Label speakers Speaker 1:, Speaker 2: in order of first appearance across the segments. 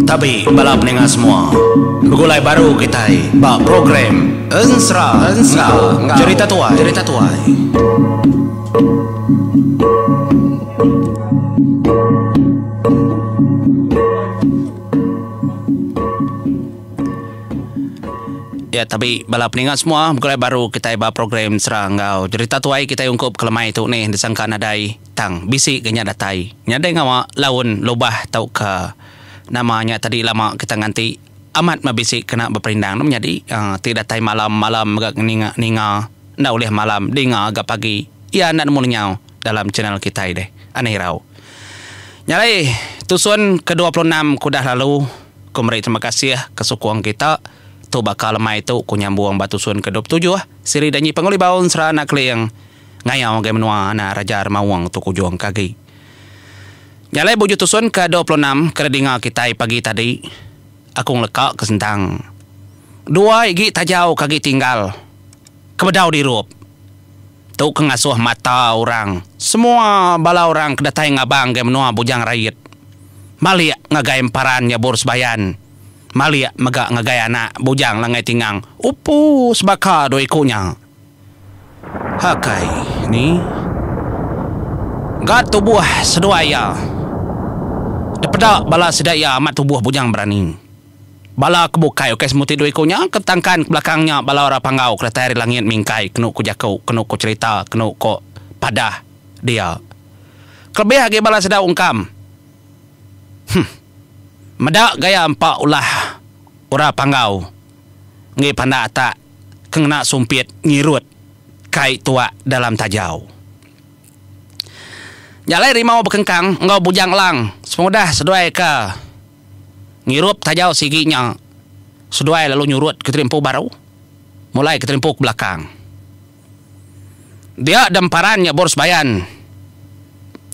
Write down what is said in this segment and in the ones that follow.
Speaker 1: Tabi bala peninga semua. Begulai baru kitai ba program Ensera enggau Jerita Tuai. Jerita Tuai. Ya tabi bala peninga semua begulai baru kitai ba program Ensera enggau Jerita Tuai kitai ungkup kelemai tu nih disangka nadai. Tang bisi ga nya datai. Nyadai ngawa laun lubah tauka nama nya tadi lama kita nganti amat meh bisi kena beperindang ne menyadi uhh ti datai malam malam mega ninga ninga enda ulih malam dinga ga pagi iya enda nemu lenyau dalam channel kitai deh anih irau. Nya alai tusun ke 26 ke udah lalu ku meri terima kasih ke sukung kita tu baka lemai tu ku nyambung ba tusun ke 27 siri Danji Pengulibau Ensera Anak Keling. Ngayau ngagai menua anak Raja Remaung tu kujung ke agi. Nya alai buju tusun ke 26 ke didinga kitai pagi tadi aku ngeleka ke sentang dua igi tajau ke agi tinggal ke bedau dirup. Tu ke ngasuh mata orang semua bala orang ke datai ngabang ngagai menua Bujang Rait malik ngagai emparan Nyabur Sebayan malik mega ngagai anak Bujang Langai Tingang upu sebaka dua iku nya. Hakai ni. Ga tubuh seduai iya. Depeda bala sida iya amat tubuh bujang berani. Bala ke bukai ukai semuti dua iku nya ke betangkan ke belakang nya bala orang Panggau ke datai ari langit mingkai kenu ku jaku kenu ku cherita kenu ko padah dia. Kelebih agi bala sida ungkam. Huh. Meda gaya empa ulah orang Panggau enggi pandak atak. ke ngena sumpit ngirut kai tuak dalam tajau. Nya alai Rimau bekengkang enggau Bujang Elang sepengudah seduai ke ngirup tajau sigi nya seduai lalu nyurut ke terimpu baru mulai ke terimpu ke belakang. Dia demparan nya bor sebayan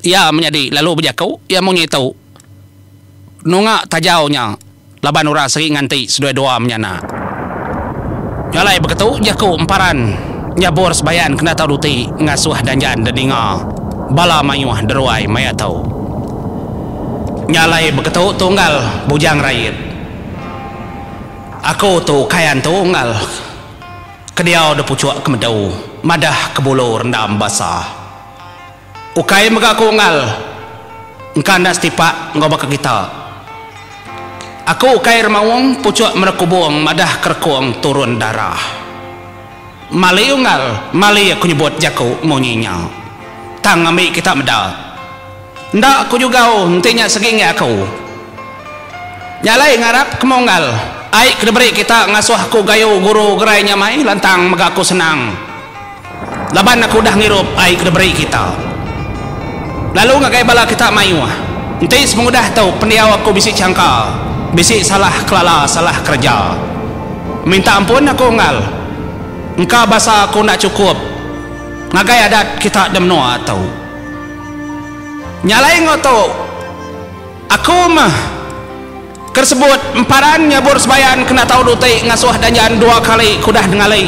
Speaker 1: iya menyadi lalu bejaku iya munyi tu. Nunga tajau nya laban orang seri nganti seduai dua menyanak. Nya alai beketu jaku emparan nyabur sebayan kena tau duti ngasuh danjan dedinga bala mayuh deruai maya tu. Nya alai beketu tunggal Bujang Rait. Aku tu ukai antu unggal ke diau de puchuk kemedu madah ke bulu rendam basah. Ukai mega aku unggal engka enda setipak enggau baka kita. Aku ukai remaung puchuk merekubung madah kerekung turun darah. Mali unggal mali aku nyebut jaku munyi nya. Tang ngambi kita meda. Enda aku jugau enti nya segi enggai aku. Nya alai ngarap ke munggal ai ke diberi kita ngasuh aku gayu guru gerai nyamai lantang mega aku senang. Laban aku udah ngirup ai ke diberi kita. Lalu ngagai bala kita mayuh, enti sepengudah tu pendiau aku bisi changka, bisi salah kelala salah kereja. Minta ampun aku unggal. Engka basa aku enda chukup ngagai adat kita di menua tu. Nya alai enggau tu, aku meh. Ke sebut emparan nyabur sebayan kena tau duti ngasuh danjan dua kali ke udah nengali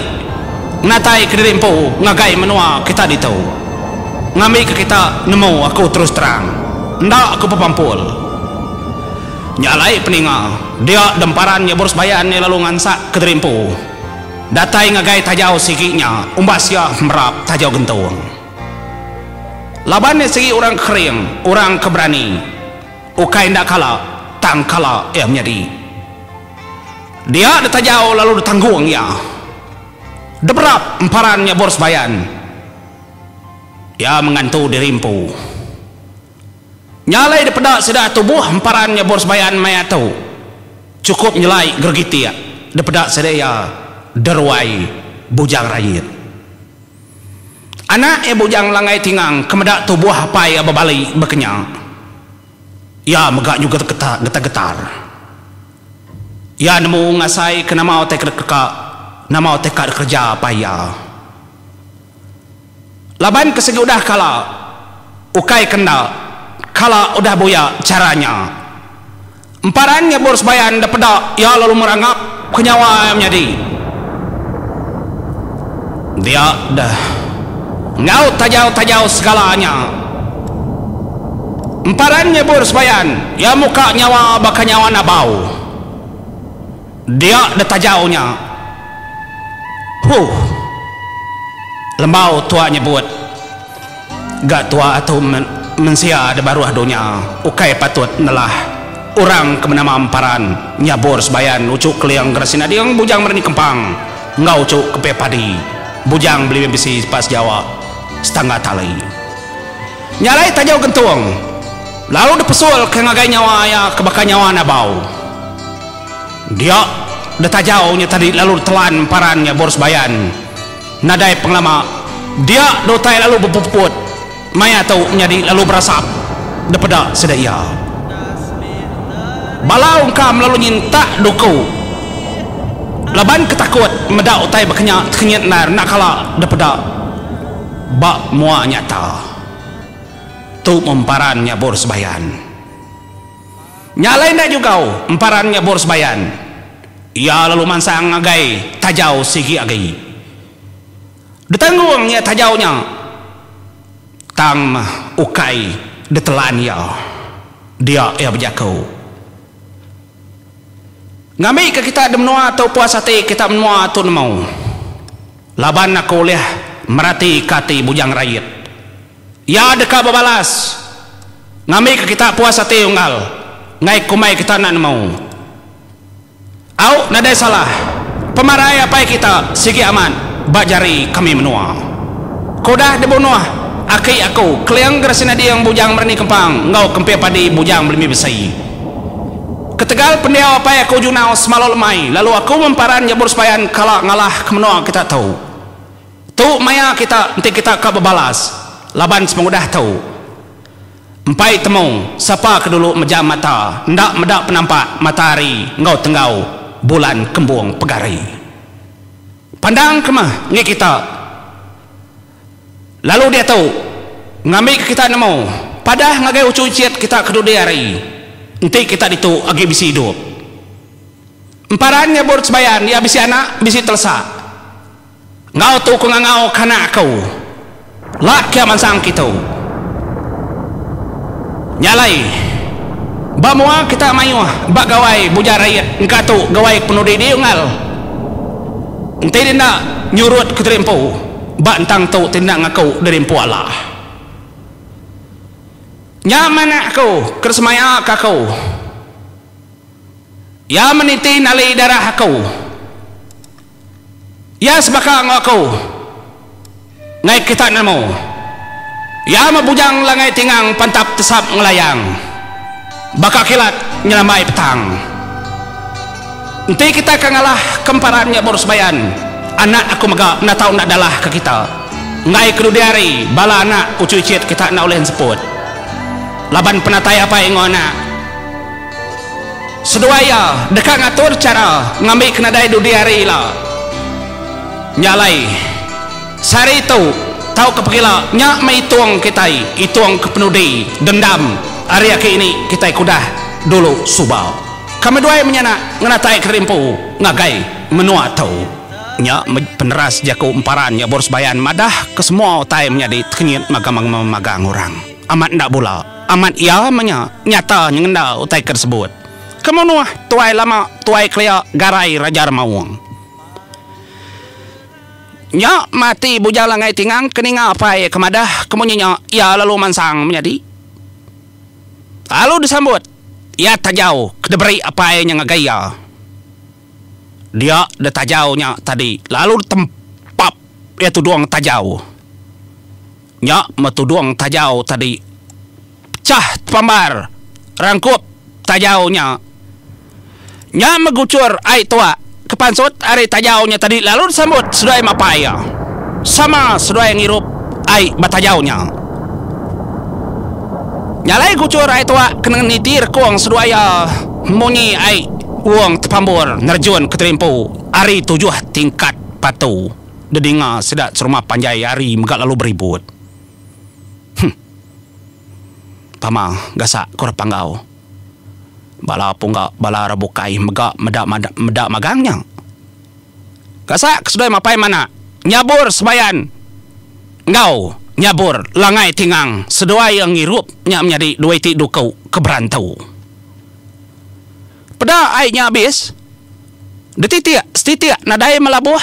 Speaker 1: ngenatai kediri empu ngagai menua kita ditu. Ngambi ke kita nemu aku terus terang. Enda aku bepampul. Nya alai peninga dia demparan nyabur sebayan iya lalu ngansak kediri empu datai ngagai tajau sigi nya umbas iya merap tajau gentung. Laban iya sigi orang ke kering, orang ke berani. Ukai enda kala, tang kala iya menyadi. Dia ditajau lalu ditanggung iya. Deberap emparan nya bor sebayan. Iya mengantu diri empu. Nya alai dipeda sida tubuh emparan nya bor sebayan maya tu chukup nyelai geregitik dipeda sida iya deruai Bujang Rait. Anak iya Bujang Langgai Tingang ke meda tubuh apai iya bebali bekenya. Iya mega nyuga getar-getar. Iya nemu ngasai ke nama utai ke deka nama utai ka dikereja apai iya. Laban ke sigi udah kala ukai ke enda kala udah buya chara nya. Emparan nyebur sebayan da peda iya lalu merangap ke nyawa iya menyadi. Dia deh enggau tajau-tajau segala nya. Emparan nyebur sebayan, iya muka nyawa baka nyawa nabau. Dia deh tajau nya. Huh. Lembau tua nyebut. Ga tua tu mensia de baruh dunya ukai patut nelah orang ke benama Emparan nyabur sebayan uchu Keling Gerasi Nading Bujang Mereni Kempang enggau uchu Kepie Padi Bujang Belimbing Besi Sepas Jawa Setangga Tali. Nya alai tajau gentung lalu dipesul ke ngagai nyawa iya ke baka nyawa nabau. Dia ditajau nya tadi lalu ditelan emparan nya bor sebayan. Nadai pengelama dia diutai lalu bepuput maya tu nyadi lalu berasap dipeda sida iya. Bala ungkam lalu nyintak duku laban ke takut meda utai baka nya tekenyit endar enda kala dipeda. Ba mua nyata. Tu emparan nyabur sebayan. Nya alai enda jugau emparan nyabur sebayan. Iya lalu mansang ngagai tajau sigi agi. Ditanggung iya tajau nya tang meh ukai ditelan iya. Dia iya bejaku. Ngambika kita di menua tu puas ati kita menua tu nemu. Laban aku ulih meratika ati Bujang Rait. Iya deka bebalas ngambika kita puas ati unggal enggai kumbai kita enda nemu. Au nadai salah, pemarai apai kita sigi amat ba jari kami menua. Ke udah dibunuh aki aku Keling Geresinading Bujang Mereni Kempang enggau Kempir Padi Bujang Belimi Besi. Ketegal pendiau apai aku Junau semalu lemai lalu aku memparan nyebur sebayan kala ngalah ke menua kita tu. Tu maya kita enti kita ka bebalas laban sepengudah tu. Empai temu sapa ke dulu mejam mata enda meda penampak matahari enggau tenggau bulan kembung pegari. Pandang ke meh enggi kita. Lalu diatu, ngambika kita nemu, padah ngagai uchu ichit kita ke dudi hari, enti kita ditu agi bisi idup. Emparan nyebut sebayan iya bisi anak, bisi telesak. Enggau tu ku ngangau ke anak aku, la kia mansang kitu. Nya alai, ba mua kita mayuh ba gawai Bujang Rait engka tu gawai penudi di unggal. Enti enda nyurut ke diri empu. Ba entang tu ti enda ngaku diri empu alah. Nya meh anak aku ke disemaya ka aku. Iya meniti nali darah aku. Iya sebaka enggau aku. Enggai kita nemu. Iya meh bujang langai tingang pantap tesap ngelayang. Baka kilat nyelambai petang. Enti kita ke ngalah ke emparan nya baru sebayan, anak aku mega enda tau enda dalah ke kita. Enggai ke dudi hari, bala anak uchu ichit kita enda ulih enseput. Laban penatai apai enggau anak seduai iya deka ngatur chara ngambi ke nadai dudi hari ila. Nya alai, sehari tu tauka pegila nya meh itung kitai, itung ke penudi dendam ari aki ini kitai ke udah dulu suba. Kami duai menyanak ngenatai kediri empu ngagai menua tu. Nya peneras jaku emparan nya Boris Bayan madah ke semua utai menyadi tekenyit magang-magang orang. Amat enda bula. Amat iya menya nyata nyengenda utai ke disebut. Ke munuh tuai lama tuai kelia Garai Raja Remaung. Nya mati Bujang Langai Tingang ke ninga apai ke madah ke munyi nya iya lalu mansang menyadi. Lalu disambut iya tajau ke diberi apai nya ngagai iya. Dia deh tajau nya tadi lalu ditempap iya tudung tajau. Nya meh tudung tajau tadi pechah tepambar rangkup tajau nya. Nya meh guchur ai tuak ke pansut ari tajau nya tadi lalu disambut seduai mapai iya. Sama seduai ngirup ai ba tajau nya. Nya alai guchur ai tuak ke niti rekung seduai iya munyi ai wong tepambur nerejun ke terimpu ari tujuh tingkat batu dedinga sida serumah panjai ari mega lalu beribut. Huh. Pama gasak ku Panggau. Bala pungga bala orang bukai mega meda meda magang nya. Gasak ke seduai mapai manak nyabur sebayan enggau Nyabur Langai Tingang seduai iya ngirup nya menyadi dua iti duku ke berantu. Peda ai nya abis, detitik setitik nadai melabuh,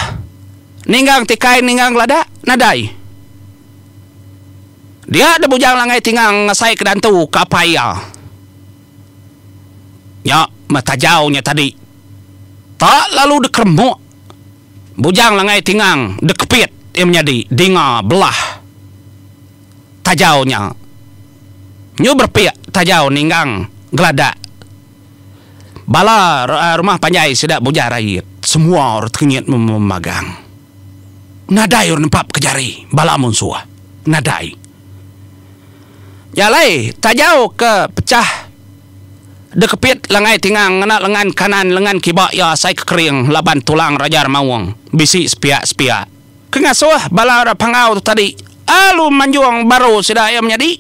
Speaker 1: ninggang tikai ninggang geladak nadai. Dia deh Bujang Langai Tingang ngasai ke dantu ke apai iya. Nya meh tajau nya tadi tak lalu dikeremuk Bujang Langai Tingang dikepit iya menyadi dinga belah tajau nya. Nyu berepik tajau ninggang geladak bala rumah panjai sida Bujang Rait semua orang tekenyit memagang. Nadai orang nempap ke jari bala munsuh. Nadai. Nya alai tajau ke pechah dikepit Langai Tingang ngena lengan kanan lengan kiba iya asai ke kering laban tulang Raja Remaung bisi sepiak-sepiak. Ke ngasuh bala orang Panggau tu tadi alu manjung baru sida iya menyadi.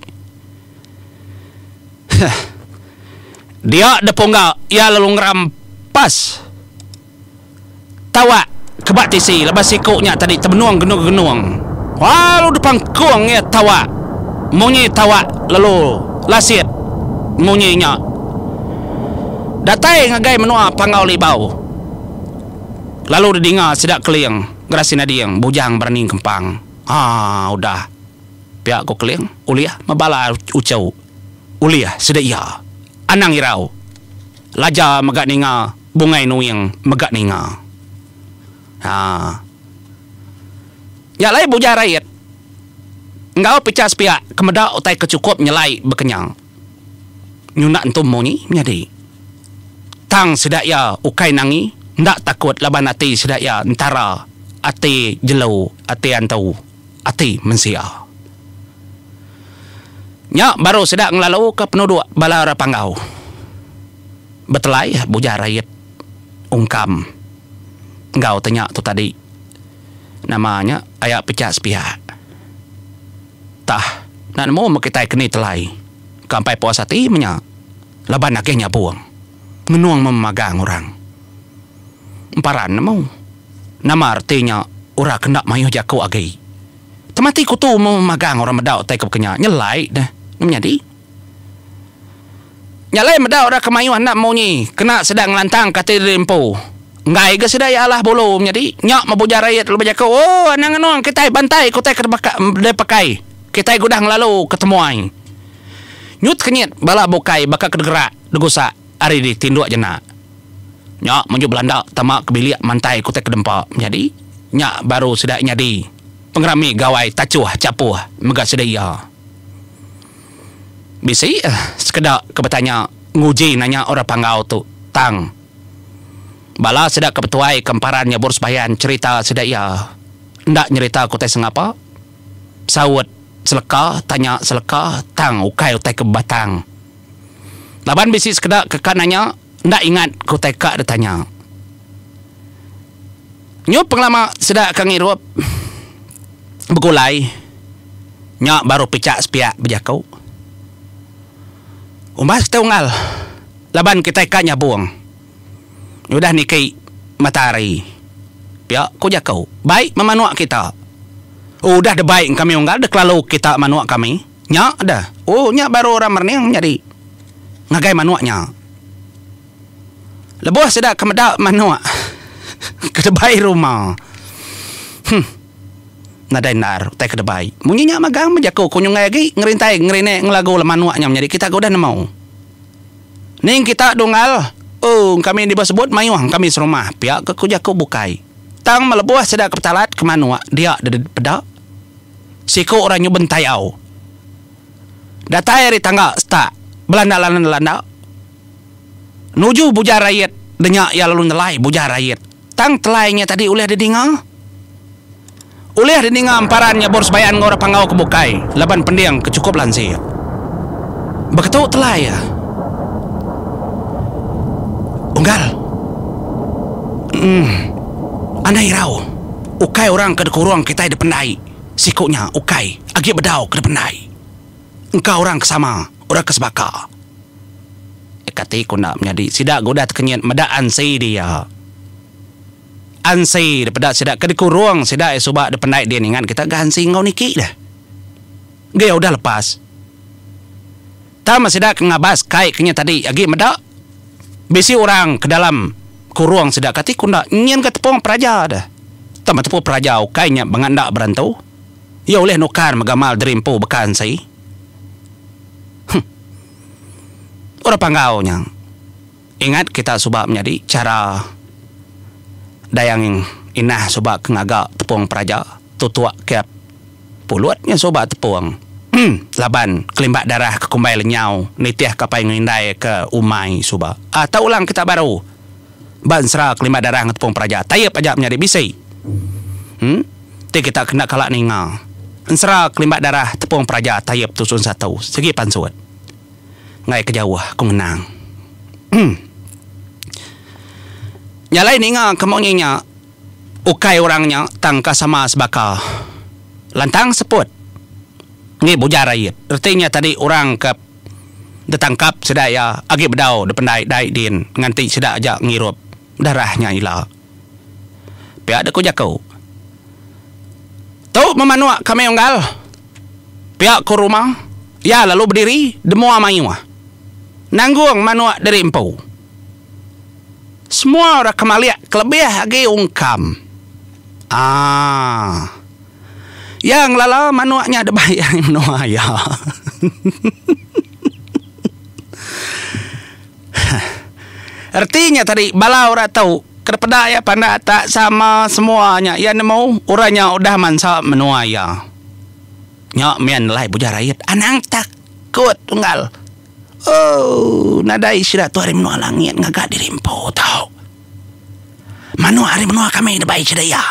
Speaker 1: Huh. Dia depungga iya lalu ngerampas. Tawak ke ba tisi laban siku nya tadi tebenung genung-genung. Lalu dipangkung iya tawak. Munyi tawak lalu lasit munyi nya. Datai ngagai menua Panggau Libau lalu didinga sida Keling Gerasi Nading Bujang Berani Kempang. Haa udah pia ku Keling ulih mebala uchu ulih sida iya. Anang irau. Laja mega ninga Bungai Nuing mega ninga. Haa. Nya alai Bujang Rait enggau Picha Sepiak ke meda utai ke chukup nyelai bekenya. Nyunda entu munyi menyadi. Tang sida iya ukai nangi enda takut laban ati sida iya entara ati jelu ati antu ati mensia. Nya baru sida ngelaluka penuduk bala orang Panggau. Betelai Bujang Rait Ungkam enggau te nya tu tadi. Nama nya aya pechak sepiak. Tah enda nemu meh kitai keni telai ke ampai puas ati meh nya laban agih nyabung ngenung memagang orang. Emparan nemu nama reti nya orang ke enda mayuh jaku agi. Temati kutu memagang orang meda utai ke baka nya nyelai deh menyadi. Nya alai meda orang ke mayuh enda munyi kena sida ngelantangka ati diri empu. Enggai ga sida iya alah bulu menyadi nya mebuja rait lalu bejaku, Oh anang ngenung kitai bantai ke utai ke dipakai kitai ke udah ngelalu ke temuai. Nyut kenyit bala bukai baka ke degerak degusak ari di tinduk jena. Nya meju belanda tama ke bilik mantai ke utai ke dempa menyadi nya baru sida nyadi pengerami gawai tachuh chapuh mega sida iya. Bisi sekeda ke betanya nguji nanya orang Panggau tu tang bala sida ke betuai ke emparan nyebur sebayan cherita sida iya enda nyerita ke utai sengapa saut seleka tanya seleka tang ukai utai ke bebatang laban bisi sekeda ke ka nanya enda ingat ke utai ka ditanya. Nyup pengelama sida ke ngirup begulai nya baru pichak sepiak bejaku. Umbas kitai unggal laban kitai ka nyabung udah niki matahari pia ku jaku. Bai meh manuk kita. Udah debai kami unggal dikelalu kita manuk kami nya deh. Oh nya baru orang merening nyadi ngagai manuk nya. Lebuh sida ke meda manuk ke debai rumah. Huh. Nadai endar utai ke debai. Munyi nya magang meh jaku ku nyunggai agi ngerintai ngerinek ngelagu le manuk nya menyadi kita ke udah nemu. Ning kita dunggal ooh kami diba sebut mayuh kami serumah pia ke ku jaku bukai. Tang meh lebuh sida ke betalat ke manuk dia dipeda siku orang nyuben tayau. Datai ari tangga setak belanda-landa. Nuju Bujang Rait denya iya lalu nelai Bujang Rait. Tang telai nya tadi ulih didinga. Ulih didinga emparan nya bor sebayan enggau orang Panggau ke bukai laban pending ke chukup lansik. Beketu telai iya. Unggal. Emm. Anang irau. Ukai orang ke dikurung kitai dipendai. Siku nya ukai agi bedau ke dipendai. Engka orang ke sama, orang ke sebaka. Kati ku enda menyadi sida ga udah tekenyit meda ansi dia. Ansi dipeda sida ke dikurung sida iya suba dipendai din ingat kita ga ansi enggau niki deh. Ga iya udah lepas. Tang meh sida ke ngabas kai ke nya tadi agi meda bisi orang ke dalam kurung sida kati ku enda nyin ga tepung peraja deh. Tang meh tepung peraja ukai nya bengat enda berantu. Iya ulih nukar meh gamal diri empu baka ensi. Huh. Orang Panggau nya. Ingat kita suba menyadi chara Dayang Inah suba ke ngaga tepung peraja tutuk ke pulut nya suba tepung laban kelimbak darah ke kumbai lenyau nitih ke apai enggau indai ke umai suba. Ah tau ulang kita baru ba ensera kelimbak darah enggau tepung peraja taip aja menyadi bisi. Em ti kita kena kala ninga ensera kelimbak darah tepung peraja taip tusun satu sigi pansut. Enggai ke jauh ku ngenang. Nya alai ninga ke munyi nya ukai orang nya tang ka sama sebaka lantang seput enggi Bujar Ait. Reti nya tadi orang ke ditangkap sida iya agi bedau dependai dai din nganti sida aja ngirup darah nya ila. Pia dek ku jaku. Tu memanuk kami unggal. Pia ku Ruma, iya lalu bediri demua mayuh nanggung manuk diri empu. Semua orang ke malik kelebih agi ungkam. Aaa. Iya ngelala manuk nya debai ari menua iya. Reti nya tadi bala orang tu ke peda iya pandak tak sama semua nya iya nemu orang nya udah mansa menua iya. Nya mih nelai Bujang Rait anang takut unggal. Ooh nadai sida tu ari menua langit ngaga diri empu tau. Manuk ari menua kami dibai sida iya.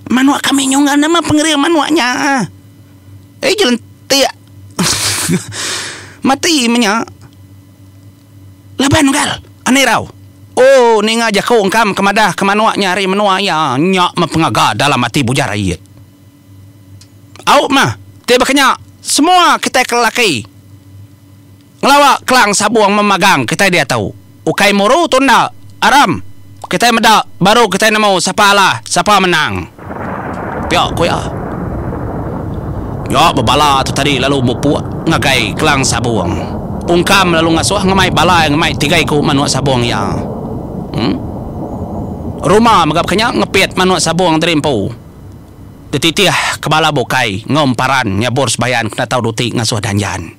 Speaker 1: Manuk kami nya unggal nama pengering manuk nya. Eh jelentik mati meh nya. Laban unggal, anai irau. Oh, ninga jaku engkam ke madah ke manuk nya ari menua iya, nya meh pengaga dalam ati Bujang Rait. Au meh, ti baka nya, semua kitai ke lelaki ngelawa kelang sabung memagang kitai diatu. Ukai muru tu enda, aram kitai meda baru kitai nemu sapa alah, sapa menang. Pia ku iya. Nya bebala tu tadi lalu mupuk ngagai Kelang Sabung. Ungkam lalu ngasuh ngemai bala iya ngemai tiga iku manuk sabung iya. Em. Ruma mega baka nya ngepit manuk sabung diri empu. Dititih ke bala bukai enggau emparan nyabur sebayan kena tau duti ngasuh danjan.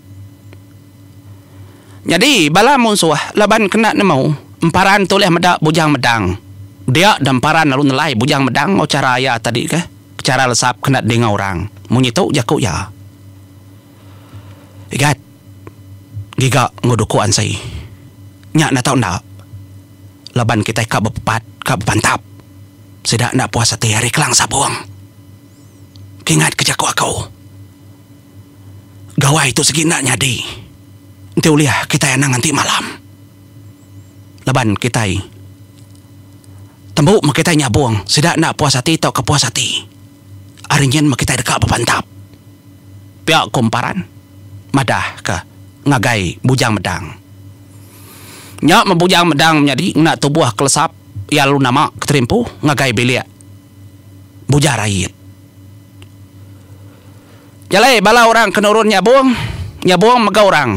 Speaker 1: Nyadi bala munsuh laban kena nemu Emparan tu ulih meda Bujang Medang. Dia da Emparan lalu nelai Bujang Medang enggau chara iya tadi ke chara lesap kena dinga orang. Munyi tu jaku iya. Igat giga enggau duku ansi. Nya enda tau enda laban kitai ka bepepat ka bepantap. Sida enda puas ati ari Kelang Sabung. Kingat ke jaku aku. Gawai tu sigi enda nyadi enti ulih kitai anang nganti malam. Laban kitai tembu meh kitai nyabung sida enda puas ati tauka puas ati. Ari nyin meh kitai deka bepantap. Pia ku Emparan madah ke ngagai Bujang Medang. Nya meh Bujang Medang menyadi ngena tubuh ke lesap iya lalu nama keterimpu ngagai bilik Bujang Rait. Jalai bala orang ke nurun nyabung, nyabung mega orang.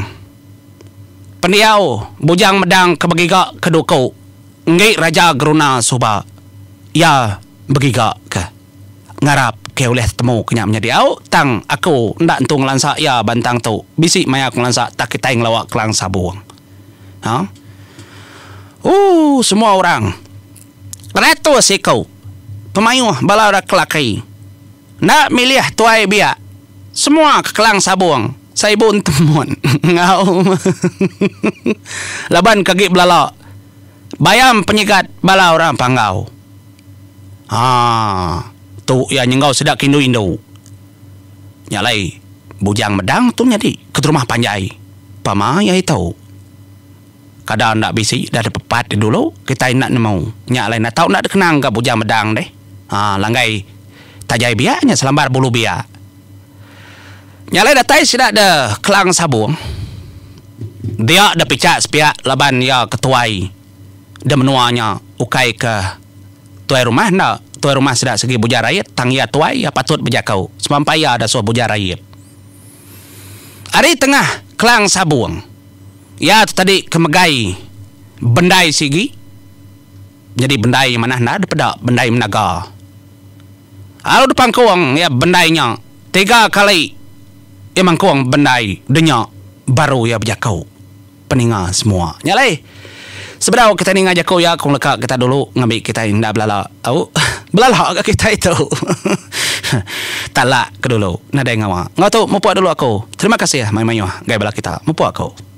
Speaker 1: Pendiau Bujang Medang ke begiga ke duku enggi Raja Geruna suba. Iya begiga ke ngarap ke ulih tetemu ke nya menyadi au tang aku enda entu ngelansa iya bantang tu bisi maya aku ngelansa tak kitai ngelawa Kelang Sabung. Ha. Ooh semua orang ratus iku pemayuh bala orang kelaki. Enda milih tuai biak. Semua ke Kelang Sabung, Saibu Entemun enggau laban ke agi belala bayam penyigat bala orang Panggau. Haa tu iya nyenggau sida ke indu-indu. Nya alai Bujang Medang tu nyadi keterumah panjai pama iya itu. Kada enda bisi dah dipepat dulu kitai enda nemu. Nya alai enda tau enda dikenang ga Bujang Medang deh. Haa langgai tajai biak nya selambar bulu biak. Nya alai datai sida de Kelang Sabung dia de pichak sepiak laban iya ketuai de menua nya ukai ke tuai rumah enda. Tuai rumah sida segi Bujang Rait tang iya tuai iya patut bejaku semampai iya dasuh Bujang Rait. Ari tengah kelang sabung iya tu tadi ke megai bendai sigi nyadi bendai manah enda dipeda bendai menaga. Alu dipangkung iya bendai nya tiga kali iya mangkung bendai denya baru iya bejaku. Peninga semua. Nya alai sebedau kitai ninga jaku iya ku ngeleka kita dulu ngambi kitai enda belala au belala ga kitai tu. Talak ke dulu nadai ngawa. Enggau tu mupuk dulu aku. Terima kasih mayuh-mayuh ngagai bala kita mupuk aku.